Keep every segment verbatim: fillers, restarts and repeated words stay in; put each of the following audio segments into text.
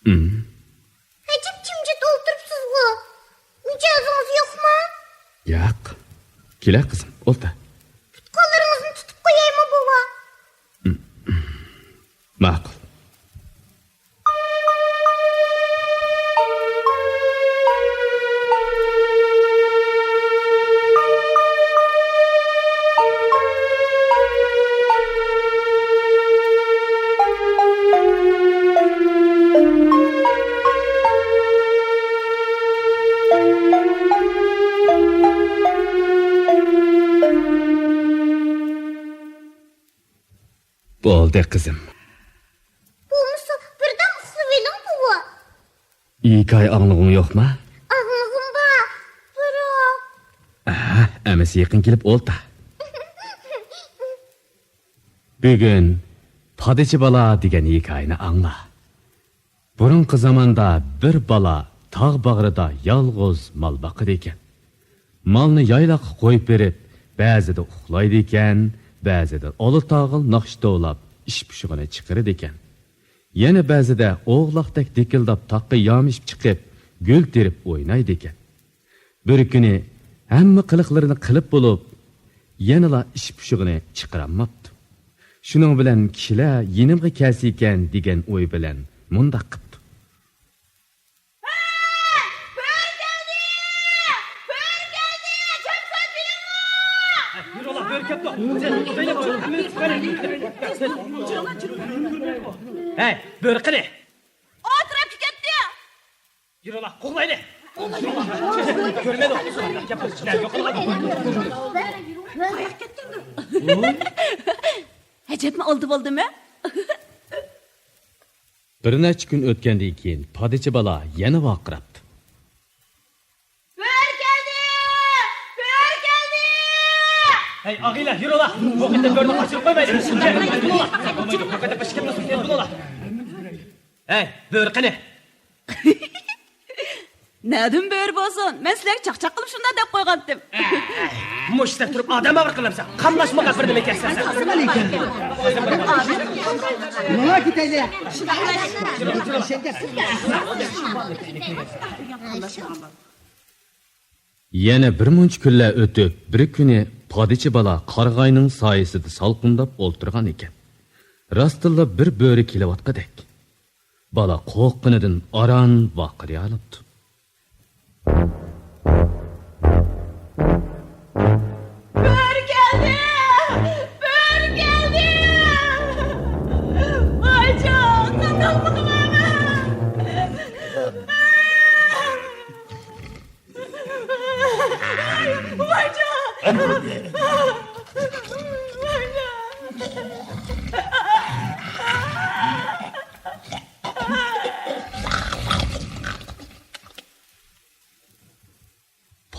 ئەجەب جىمجىت ئولتۇرۇپسىزغۇ. مىجەزىڭىز يوقمۇ؟ ياق. كېلە، قىزىم، ئولتۇر. پۇت-قوللىرىڭىزنى تۇتۇپ قويايمۇ، بوۋا؟ ماقۇل. بولدى، قىزىم. بولمىسا، بىردەم ئۇخلىۋېلىڭ، بوۋا. ھېكايە ئاڭلىغۇڭ يوقما؟ ئاڭلىغۇم بار، بىراق. ئەھە، ئەمىسە يېقىن كېلىپ ئولتۇر. بۈگۈن پادىچى بالا دېگەن ھېكايىنى ئاڭلا. بۇرۇنقى زاماندا بىر بالا تاغ باغرىدا يالغۇز مال باقىدىكەن. مالنى يايلاققا قويۇپ بېرىپ، بەزىدە ئۇخلايدىكەن، بەزىدە ئالا تاغىل ناخشا توۋلاپ، ئىش پۇشۇقىنى چىقىرىدىكەن. يەنە بەزىدە ئوغلاقتەك دىكىلداپ تاغقا يامىشىپ چىقىپ، گۈل تېرىپ ئوينايدىكەن. بىر كۈنى ھەممە قىلىقلىرىنى قىلىپ بولۇپ، يەنىلا ئىش پۇشۇقىنى چىقىرالماپتۇ. شۇنىڭ بىلەن كىشىلەر يېنىمغا كەلسىكەن دېگەن ئوي بىلەن مۇنداق قىپتۇ. ھە! بۆرە كەلدى! بۆرە كەلدى! چاپسان كېلىڭلار! يۈرۈڭلار، بۆرە كەپتۇ. ھەي، بۆرە قېنى؟ ئۇ تەرەپكە كەتتى. يۈرۈڭلار، قوغلايلى. كۆرمەيدۇ. ئەجەبمۇ ئالدى بولدىمۇ؟ بىر نەچچە كۈن ئۆتكەندىن كېيىن پادىچى بالا يەنە ۋارقىراپتۇ. بۆرە كەلدى! بۆرە كەلدى! ھەي، ئاغىنىلەر، يۈرۈڭلار! بۇ قېتىم بۆرىنى قاچۇرۇپ قويمايلى! بولمايدۇ، بۇ قېتىم ئىشىكىمنى سۇقۇپ بولىدۇ. ھەي، بۆرە قېنى؟ نەدىن بۆرە بولسۇن؟ مەن سىلەرگە چاقچاق قىلىپ شۇنداق دەپ قويغانتىم. مۇشۇ سەن تۇرۇپ ئادەم ئاغرىق قىلامسەن؟ قاملاشمىغا بىر نېمە كەتسەن سەن. ماڭا كېتەيلى. يەنە بىر مۇنچە كۈنلەر ئۆتۈپ، بىر كۈنى پادىچى بالا قارىغاينىڭ سايىسىدا سالقىنداپ ئولتۇرغان ئىكەن. راستتىنلا بىر بۆرە كېلىۋاتقۇدەك. بالا قورققىنىدىن ئاران ۋارقىرىيالىپتۇ. بۆرە كەلدى! بۆرە كەلدى! ۋايجان، قانداق بولدۇڭ؟ ۋايجان! ۋايجان!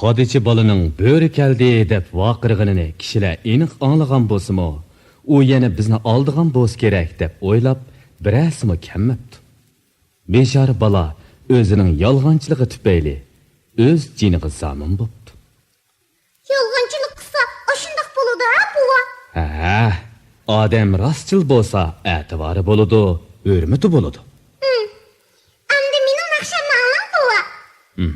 پادىچى بالىنىڭ بۆرە كەلدى دەپ ۋارقىرىغىنىنى كىشىلەر ئېنىق ئاڭلىغان بولسىمۇ، ئۇ يەنە بىزنى ئالدىغان بولسا كېرەك دەپ ئويلاپ، بىرەرسىمۇ كەلمەپتۇ. بىچارە بالا ئۆزىنىڭ يالغانچىلىقى تۈپەيلى ئۆز جېنىغا زامىن بوپتۇ. يالغانچىلىق قىلسا، ئاشۇنداق بولىدۇ ھە، بوۋا؟ ھە، ئادەم راستچىل بولسا، ئەتىۋارى بولىدۇ، ھۆرمىتى بولىدۇ. ھىم. ئەمدى مېنىڭ ناخشامنى ئاڭلاڭ، بوۋا. ھىم.